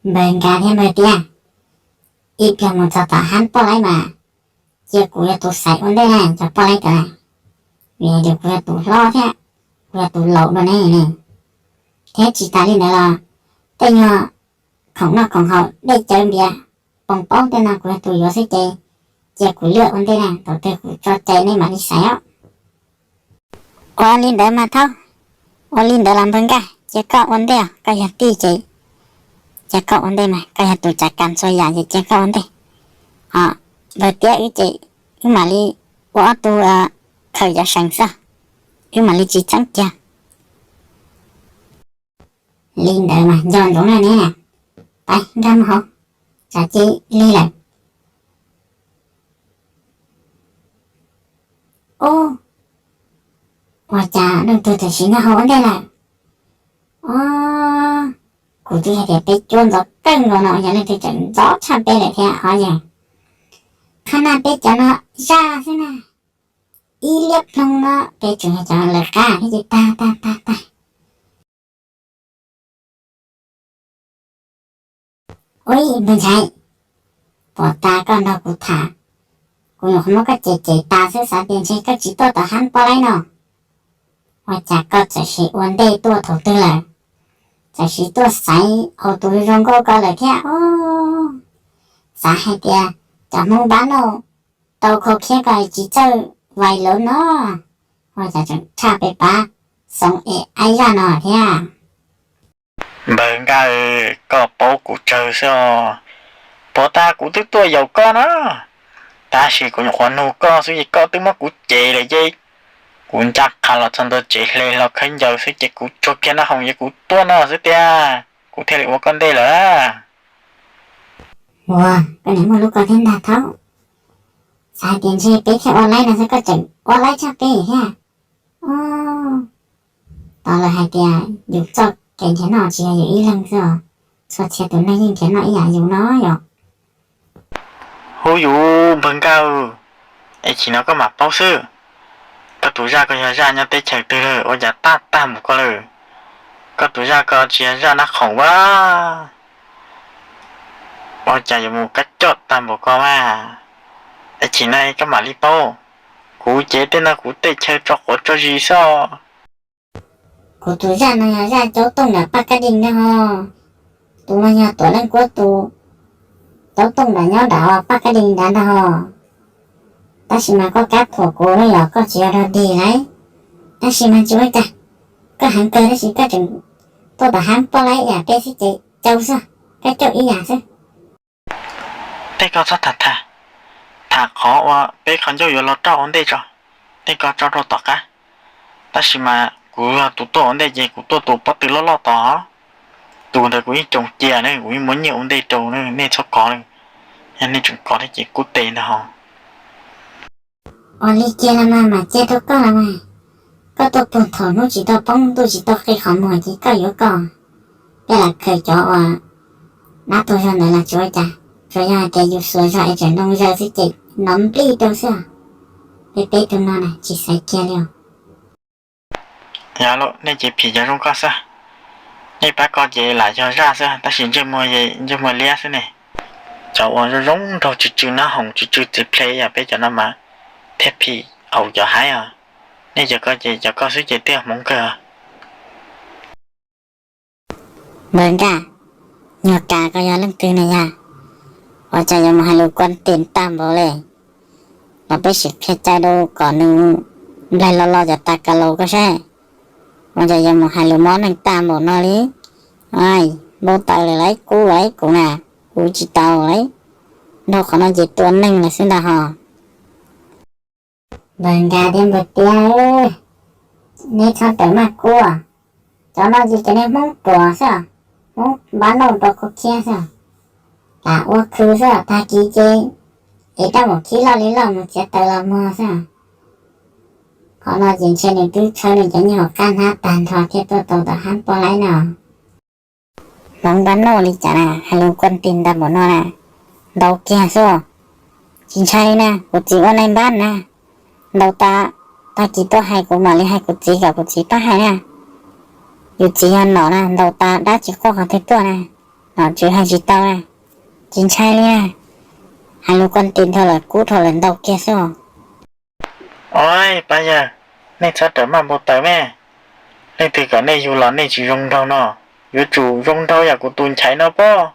Npawg Nkaj thiab Npawg Tiab, ib pliag mus txog tom hab poj laib mas cia kuv yog tus xaiv ua ntej na cov poj laib cov na, vim hais tias kuv yog tus hlob thiab kuv yog tus laus dua ne ne. Thiab tsis tas li ntawd los tej nyuag khoom noj khoom haus dej cawv npias poos paub tej no kuv yog tus yuav xwb ces cia kuv liaj ua ntej na, thaum twg kuv tso cai nej mam li xaiv os. Ua li ntawd mas Thaub, ua li ntawd los Npawg Nkaj cia koj ua ntej os, koj yog tij ces cia koj ua ntej mas, koj yog tus cav kas txhua yam ces cia koj ua ntej. Ho Npawg Tiab wb ces wb mam li ua ob tug khaws cov seem xwb, wb mam li tsis txeeb kiag. Li ntawd mas nco ntsoov na ne, pab nkag mus hauv, tsam cia lig lawm. Ub, ua cas leej twg tam sim nkag hauv ua ntej lawm? Ob, kuv twb hais tias peb cuab ntxov kawg nkaus no, yog leej twg tseem ntxov tshaj peb lawm thiab os yawg. Qhov no peb cov no zaj xwb na, ib liab ploog no peb tseem yog cov lawv qab thiab ces tag tag tag tag. Ub, Npawg Nchaiv, pom tas koj nrog kuv tham, kuv nyuam qhuav muab koj cem cem tas xwb, xav tias ntshe koj tsis tuaj tom hab poj laib no. Ua cas koj txawm sim ua ntej tuaj thaum twg lawm? Txawm sim tuaj xaiv tus zoo nkauj ko lawm thiab os. Xav hais tias cov Hmoob npab nauj tau khau khiab ko tsis txawj vais lawv no, ua cas tseem tshaj peb pab xoov es aib zaj no thiab. Npawg Nkaj, koj paub kuv tsawg xwb os. Pom tas kuv twb tuaj yaum koj na, tab sis kuv nyuam qhuav nug koj xwb ces koj twb muab kuv cem lawm ces kuv ncaj qha los txog ntua tsev hle hlo khaub ncaws xwb ces kuv tsuag kiag nab hoos ces kuv tuaj no xwb tiag, kuv thiaj li ua koj ntej lawm. Ua, koj niam muaj lub ko thiab ntag Thaub. Xav hais tias ntshe peb thiaj ua laib no xwb koj tseem ua laib tshaj peb thiab. Tos lawv hais tias yus txoj kev nrhiav noj tsis yog yus ib leeg xwb os, txhua txhia tus neeg yeej nrhiav noj ib yam yus no yom. Hu yus Npawg Nkaj, es chim no koj mam paub xwb. Koj tus zaj ko yog zaj nyob teb chaws twg lawm ua cas tab tag npaum ko lawm? Koj tus zaj ko tsis yog zaj nab khoom ua, ua cas yuav mus kab coj tag npaum ko mas? Es chim no koj mam li paub. Kuv ces tej no kuv tej chaw tso quav tso zis xwb. Kuv tus zaj no yog zaj caub tooj nram Paj Kab Dee ntag ho. Tus no yog Tuam Leej Kuab tus caub tooj nram nyob nram Paj Kab Dee nrad ntag ho. Tab sis mas koj kab thuam kuv no yog koj tsis yog dog dig lauj. Tab sis mas tsis ua cas, koj heev kawg tab sis koj tseem tuaj tom hab poj laib ib yam peb xwb ces caum xwb, koj caum ib yam xwb. Tej ko txhob tham tham, tham qhov uas peb qhov ncauj yuav los rau ua ntej tso, tej ko tso rau tom qab. Tab sis mas kuv yog tus tuaj ua ntej ces kuv tuaj tus pob tw loj loj tod. Tus ntawd kuv yeej coos cia ne, kuv yeej muab nyiaj ua ntej rau ne, nej txhob kov li. Yog nej tseem kov thiab ces kub tes ntag ho. Ua li cia los mas, mam cia rau koj los mas. Koj tuaj puag thaum hnub tsis tau poob ntuj tsis tau qi qhov muag ces koj yuav koj. Peb lam khaws cov uas dab tuag zog ntawd los tsis ua cas, tsuas yog hais tias yus xuas zog es tseem ntoo zaws xwb ces nov nplij rau xwb. Peb peb tug no na tsis xaiv kiag li os. Yog lawm, nej ces phim cov zoo ko xwb. Nej pab ko ces lam yog zaj xwb tab sis ntsej muag, ntsej muag liab xwb ne. Cov uas zoo zoo nraug tsw tsw nab hoom tsw tsw txiv ple yog peb cov no mas thiaj phim qaum cov haib os. Nej cov ko ces cov ko xwb ces twb yog hmoov kawg. Npawg Nkaj, nyuag kas ko yog leej twg ne yog? Ua cas yuav mus hais lus kuan tis tag npaum li? Los peb sim qhia cai rau kom nws nplaig lo lo cov tas kas laus ko saib. Ua cas yuav mus hais lus mob neeg tag npaum no li? Npau taws lawm lauj, kub lauj kuv na, kuv tsis tau lauj. Dhau qhov no ces tua neeg lawm xwb ntag ho. Npawg Nkaj thiab Npawg Tiab, neb txhob rawm maj kub. Cov no ces cov niag Hmoob ruam xwb, Hmoob npab nauj rau khub khiab xwb. Lam ua khw xwb, tag kis ces ev rab mus khib loj li loj mus txiav taws los muag xwb. Qhov no ces ntshe nws twb tshawb nws cov nyuag hauv qab hnab tag nrho thiaj tuaj tau tom hab poj laib no. Hmoov npab nauj li cas na, hais lus kuan tis ntag npaum no na, ntau kiag xwb. Tsis ntshai li na, kuv txiv ua nai npab na, ntau tas, tag kis tuaj hais kuv mam li hais kuv txiv kom kuv txiv pab hais na. Yus txiv yog nom na, ntau tas dab tsis quaj qhov twg tuaj na, Nom tswv hais tsis tau, tsis ntshai li. Hais lus koj tis dhau lawm kub dhau lawm ntau kiag xwb. Ov, pab yawg, nej txhob rawm maj npau taws me. Leej twg kom nej yug los nej tsis zoo nraug no, yuav tsum zoo nraug yam kuv tus Nchaiv no pob.